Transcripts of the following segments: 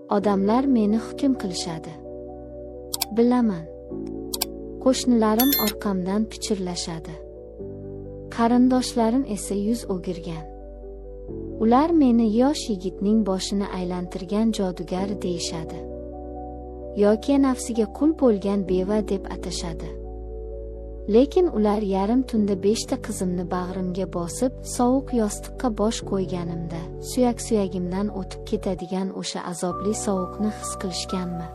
Odamlar meni hukm qilishadi. Bilaman. Qo'shnilarim orqamdan pichirlashadi. Qarindoshlarim esa yuz o'girgan. Ular meni yosh yigitning boshini aylantirgan jodugar deyishadi. Yoki nafsiga qul bo'lgan beva deb atashadi. Lekin ular yarim tunda 5 ta qizimni bag'rimga bosib, sovuq yostiqqa bosh qo'yganimda, suyak-suyagimdan o'tib ketadigan o'sha azobli sovuqni his qilishganmi?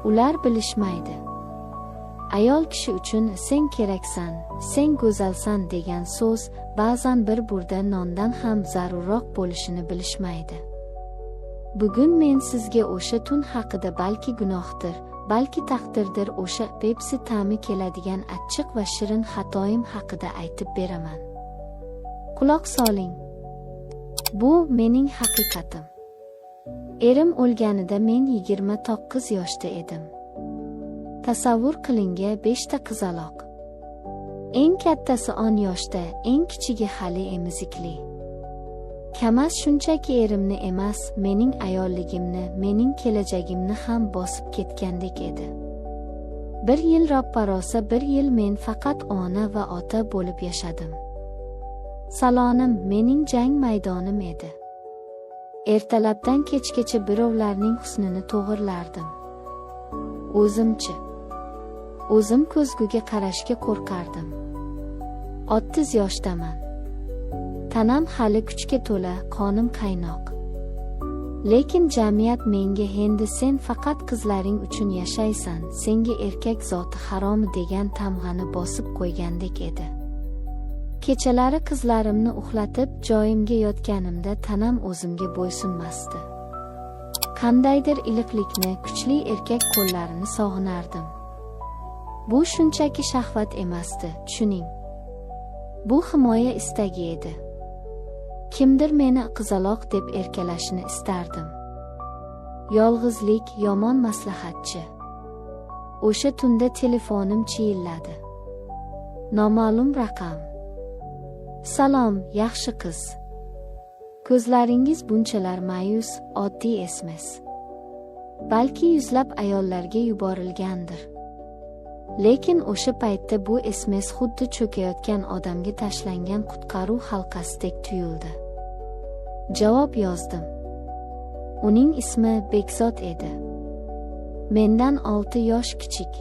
Ular bilishmaydi. Ayol kishi uchun sen keraksan, sen go'zalsan degan so'z ba'zan bir burda nondan ham zarurroq bo'lishini bilishmaydi. Bugun men sizga o'sha tun haqida balki gunohdir, balki taqdirdir o'sha Pepsi ta'mi keladigan achchiq va shirin xatoyim haqida aytib beraman. Quloq soling. Bu mening haqiqatim. Erim o'lganida men 29 yoshda edim. Tasavvur qilinga 5 ta qizaloq. Eng kattasi 10 yoshda, eng kichigi hali emizikli. Kamaz shunchaki erimni emas, mening ayolligimni, mening kelajagimni ham bosib ketgandek edi. Bir yil roppa-rosa bir yil men faqat ona va ota bo'lib yashadim. Salonim mening jang maydonim edi. Ertalabdan kechgacha birovlarning husnini to'g'irlardim. O'zimchi? O'zim ko'zguga qarashga qo'rqardim. 30 yoshdaman. Tanam hali kuchga to'la, qonim qaynoq. Lekin jamiyat menga endi sen faqat qizlaring uchun yashaysan, senga erkak zoti harom degan tamg'ani bosib qo'ygandek edi. Kechalari qizlarimni uxlatib, joyimga yotganimda tanam o'zimga bo'ysunmasdi. Qandaydir iliqlikni, kuchli erkak qo'llarini sog'inardim. Bu shunchaki shahvat emasdi, tushuning. Bu himoya istagi edi. Kimdir meni qizaloq deb erkalashini istardim. Yolg'izlik yomon maslahatchi. O'sha tunda telefonim chiyilladi. Noma'lum raqam. Salom, yaxshi qiz. Ko'zlaringiz bunchalar ma'yus, oddiy SMS. Balki yuzlab ayollarga yuborilgandir. Lekin o'sha paytda bu SMS xuddi cho'kayotgan odamga tashlangan qutqaruv halqasidek tuyuldi. Javob yozdim. Uning ismi Bekzod edi. Mendan 6 yosh kichik.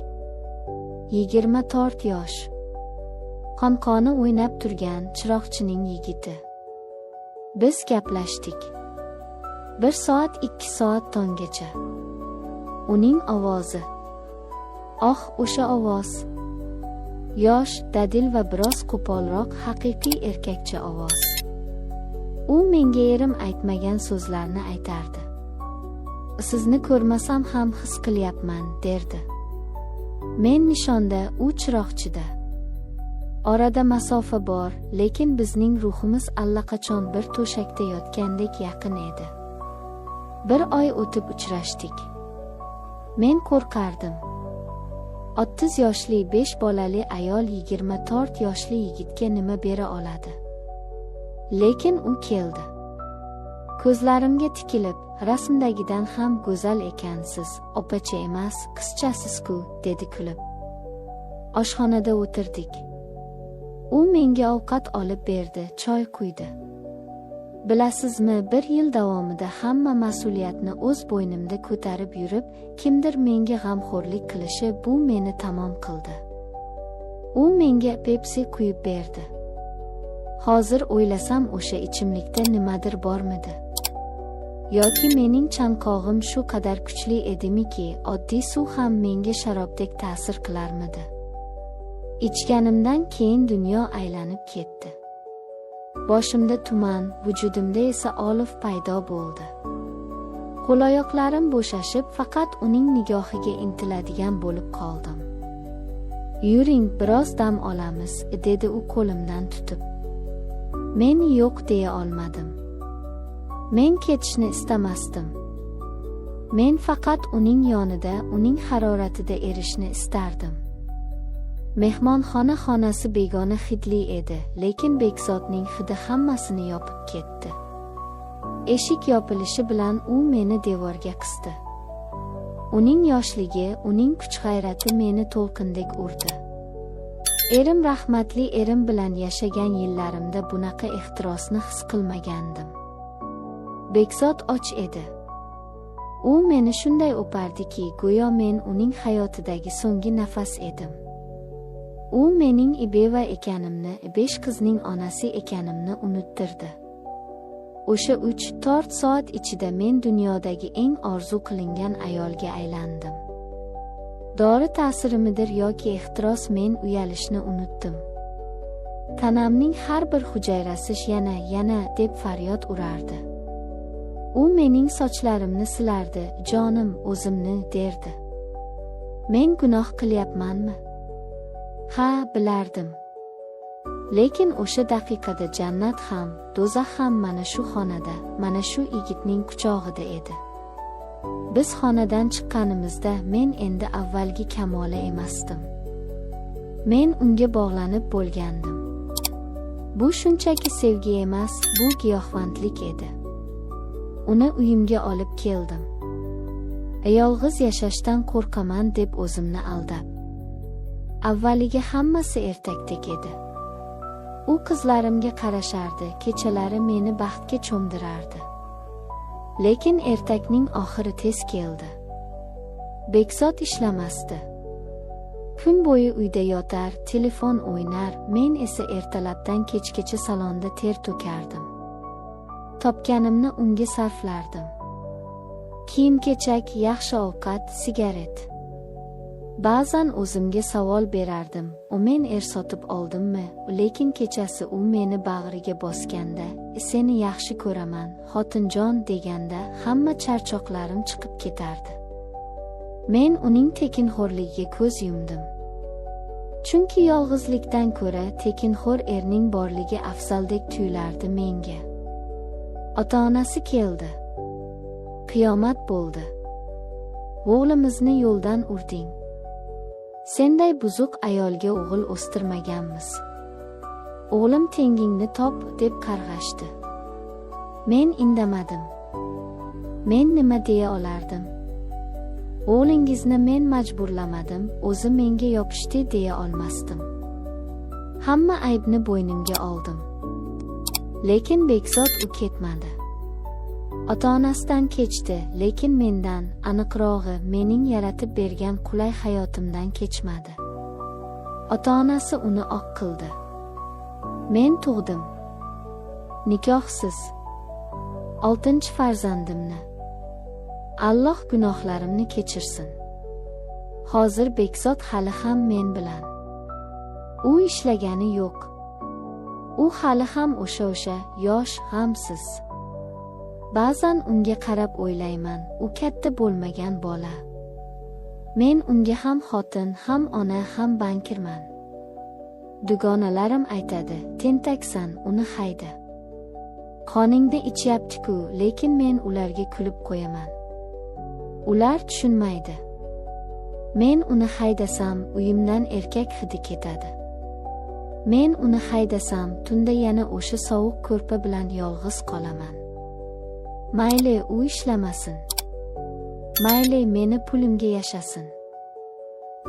24 yosh. Qonqoni o'ynab turgan chiroqchining yigiti. Biz gaplashdik. 1 soat 2 soat tonggacha. Uning ovozi. Oh, o'sha ovoz. Yosh, dadil va biroz qo'polroq haqiqiy erkakcha ovoz. U menga erim aytmagan so'zlarni aytardi. Sizni ko'rmasam ham his qilyapman, derdi. Men nishonda, u chiroqchida. Orada masofa bor, lekin bizning ruhimiz allaqachon bir to'shakda yotgandek yaqin edi. Bir oy o'tib uchrashdik. Men qo'rqardim. 30 yoshli 5 bolali ayol 24 yoshli yigitga nima bera oladi? Lekin u keldi. Ko'zlarimga tikilib, rasmdagidan ham go'zal ekansiz, opacha emas, qizchasiz-ku, dedi kulib. Oshxonada o'tirdik. U menga ovqat olib berdi, choy quydi. Bilasizmi, bir yil davomida hamma mas'uliyatni o'z bo'ynimda ko'tarib yurib, kimdir menga g'amxo'rlik qilishi bu meni tamom qildi. U menga Pepsi quyib berdi. Hozir o'ylasam o'sha ichimlikda nimadir bormidi? Yoki mening chanqog'im shu qadar kuchli edimiki, oddiy suv ham menga sharobdek ta'sir qilarmidi? Ichganimdan keyin dunyo aylanib ketdi. Boshimda tuman, vujudimda esa olov paydo bo'ldi. Qo'l-oyoqlarim bo'shashib, faqat uning nigohiga intiladigan bo'lib qoldim. Yuring, biroz dam olamiz, dedi u qo'limdan tutib. Men yo'q deya olmadim. Men ketishni istamasdim. Men faqat uning yonida, uning haroratida erishni istardim. Mehmonxona xonasi begona hidli edi, lekin Bekzodning hidi hammasini yopib ketdi. Eshik yopilishi bilan u meni devorga qisdi. Uning yoshligi, uning kuch-g'ayrati meni to'lqindek urdi. Erim, rahmatli erim bilan yashagan yillarimda bunaqa ehtirosni his qilmagandim. Bekzod och edi. U meni shunday o'pardiki, go'yo men uning hayotidagi so'nggi nafas edim. U mening beva ekanimni, 5 qizning onasi ekanimni unuttirdi. O'sha 3-4 soat ichida men dunyodagi eng orzu qilingan ayolga aylandim. Dori ta'sirimidir yoki ehtiros, men uyalishni unutdim. Tanamning har bir hujayrasi yana, yana deb faryod urardi. U mening sochlarimni silardi, jonim, o'zimni derdi. Men gunoh qilyapmanmi? Ha, bilardim. Lekin o'sha daqiqada jannat ham, do'zax ham mana shu xonada, mana shu yigitning quchog'ida edi. Biz xonadan chiqqanimizda men endi avvalgi Kamola emasdim. Men unga bog'lanib bo'lgandim. Bu shunchaki sevgi emas, bu giyohvandlik edi. Uni uyimga olib keldim. Yolg'iz yashashdan qo'rqaman deb o'zimni aldab. Avvaliga hammasi ertakdek edi. U qizlarimga qarashardi, kechalari meni baxtga cho'mdirardi. Lekin ertakning oxiri tez keldi. Bekzod ishlamasdi. Kun bo'yi uyda yotar, telefon o'ynar, men esa ertalabdan kechgacha salonda ter to'kardim. Topganimni unga sarflardim. Kiyim-kechak, yaxshi ovqat, sigaret. Ba'zan o'zimga savol berardim, "O men er sotib oldimmi?" Lekin kechasi u meni bag'riga bosganda, "Seni yaxshi ko'raman, xotinjon" deganda hamma charchoqlarim chiqib ketardi. Men uning tekinxo'rligiga ko'z yumdim. Chunki yolg'izlikdan ko'ra tekinxo'r erning borligi afzaldek tuyulardi menga. Ota-onasi keldi. Qiyomat bo'ldi. O'g'limizni yo'ldan urding. Senday buzuq ayolga o'g'il o'stirmaganmiz. O'g'lim tengingni top, deb qarg'ashdi. Men indamadim. Men nima deya olardim? O'g'lingizni men majburlamadim, o'zi menga yopishdi deya olmasdim. Hamma aybni bo'ynimga oldim. Lekin Bekzod u ketmadi. Ota-onasidan kechdi, lekin mendan, aniqrog'i, mening yaratib bergan qulay hayotimdan kechmadi. Ota-onasi uni oq qildi. Men tug'dim. Nikohsiz. 6-farzandimni. Alloh gunohlarimni kechirsin. Hozir Bekzod hali ham men bilan. U ishlagani yo'q. U hali ham o'sha yosh, g'amsiz. Ba'zan unga qarab o'ylayman, u katta bo'lmagan bola. Men unga ham xotin, ham ona, ham bankirman. Dugonalarim aytadi, tentaksan, uni hayda. Qoningni ichyapti-ku, lekin men ularga kulib qo'yaman. Ular tushunmaydi. Men uni haydasam, uyimdan erkak hidi ketadi. Men uni haydasam, tunda yana o'sha sovuq ko'rpa bilan yolg'iz qolaman. Mayli, u ishlamasin. Mayli, meni pulimga yashasin.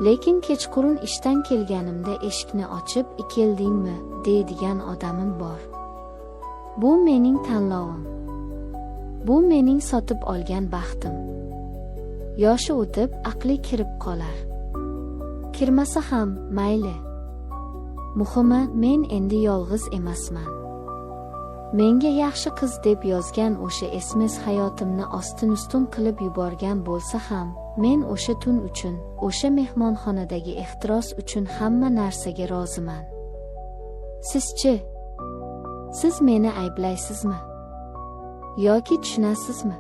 Lekin kechqurun ishdan kelganimda eshikni ochib, "Keldingmi?" deydigan odamim bor. Bu mening tanlovim. Bu mening sotib olgan baxtim. Yoshi o'tib, aqli kirib qolar. Kirmasa ham mayli. Muhimi, men endi yolg'iz emasman. Menga yaxshi qiz deb yozgan o'sha SMS hayotimni ostin-ustun qilib yuborgan bo'lsa ham, men o'sha tun uchun, o'sha mehmonxonadagi ehtiros uchun hamma narsaga roziman. Sizchi? Siz meni ayblaysizmi? Yoki tushunasizmi?